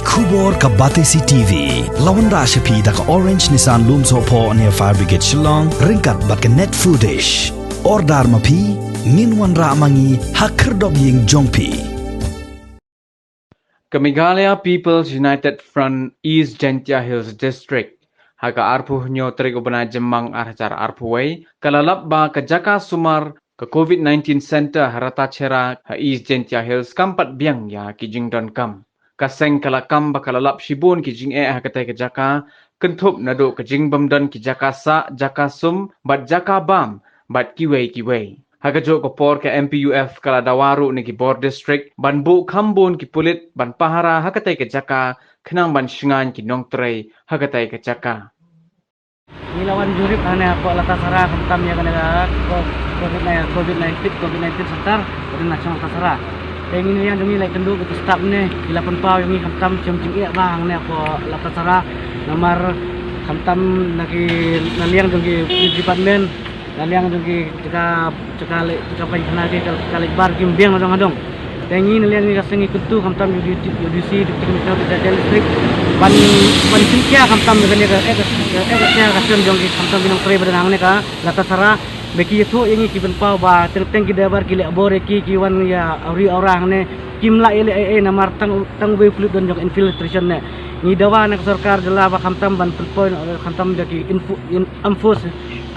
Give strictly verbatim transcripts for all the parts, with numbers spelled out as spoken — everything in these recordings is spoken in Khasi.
Khubor ka Batesi T V la wanrah sha phi da ka Orange Nissan Lumsohphoh near Fire Brigade Shillong, ryngkat bad ka Net Foodish. Order ma phi, ngin wanrah ma ngi ha khyrdop ïing jong phi. Ka Meghalaya People's United Front East Jaintia Hills District, ha ka arphew hynñiew tarik u bnai Jymmang ar hajar arphew wei, ka la lap ba ka jaka sumar ka COVID nineteen Center ha Ratacherra ha East Jaintia Hills kam pat biang ïa ki jingdonkam. Ka seng ka la kam ba ka la lap shibun ki jingeh ha katei ka jaka, kynthup naduh ka jingbymdon ki jaka sah, jaka sum, bad jaka bam, bad kiwei kiwei. Ha kajuh ka por ka M P U F ka la dawa ruh na ki bor district ban buh kham bun ki pulit ban pahara ha katei ka jaka, khnang ban shngaiñ ki nongtrei ha katei ka jaka. Ngi la wan jurip hane hapoh Latasarra khamtam ïa kane ka ko-, COVID nineteen, COVID nineteen, COVID nineteen Center, ka dei na shong Latasarra. Te ngi ngi ïa jong ngi la kynduh ki staf ne, ki la pynpaw ïa ngi khamtam shem jingeh ba hangne hapoh Latasarra. Namar khamtam na ki, na liang jong ki department, na liang jong ki jaka, jaka le, jaka pynkhana ki, jaka, jaka leit bar kim biang na dong hadong. Te ngi na liang ngi ka seng ngi kyntu khamtam ïa u D C, ïa u D C, Deputy Commissioner ka Jaintia District, ban, ban shim khia khamtam ïa kane ka, eh, ka, eh, ka khia ka seng jong ki khamtam ki nongtrei ba don hangne ka Latasarra. Ba ki ïathuh ïa ngi, ki pynpaw ba teng teng ki driver ki leh bor ïa ki, ki wan ïa awri awra hangne, kim lah ïaleh ei ei namar tang, tang uwei u pulit don jong infiltration ne. Ngi dawa na ka sorkar jylla ba khamtam ban pynpaw, eh, khamtam da ki info-, in-, enforce,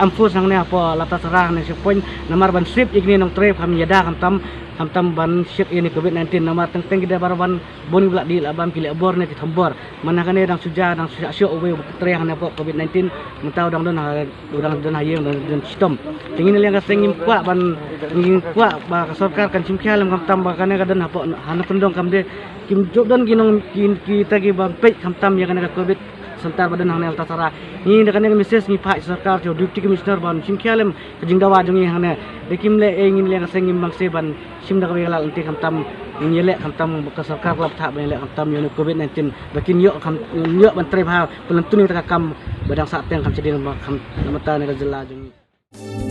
enforce hangne hapoh Latasarra hangne checkpoint namar ban save ïa kine nongtrei, kham ïada khamtam, khamtam ban check ïa kane COVID nineteen namar teng teng ki driver ban bun ki ba lah dih lah bam, ki leh bor ne ki thombor. Mynta kane dang shu jia, dang shu jia shuh uwei u trei hangne hapoh COVID nineteen, mynta u dang don ha, u dang don ha ïing, dang don shitom. Te ngi na liang ka seng ngim kwah ban, ngim kwah ba ka sorkar kan shim khia lem khamtam ba kane ka don hapoh, ha na kyndong kam dei, kim jop don ki nong, ki, kita ki ban peit khamtam ïa kane ka COVID Center ba don hangne Latasarra. Ngi da kane ka message ngi phah sha sorkar, sha u Deputy Commissioner ban shim khia lem ka jingdawa jong ngi hangne. Dei kim leh ei, ngi na liang ka seng ngim bang se ban shim da kawei ka lad lynti khamtam, ngin ïaleh khamtam, ka sorkar ka la bthah ban ïaleh khamtam ïa une u COVID nineteen, ba kin ïoh kham, ïoh ban trei bha, pynlong tuni ta ka kam ba dang sah teng kham shadien ba kham, namar ta ne ka jylla jong ngi.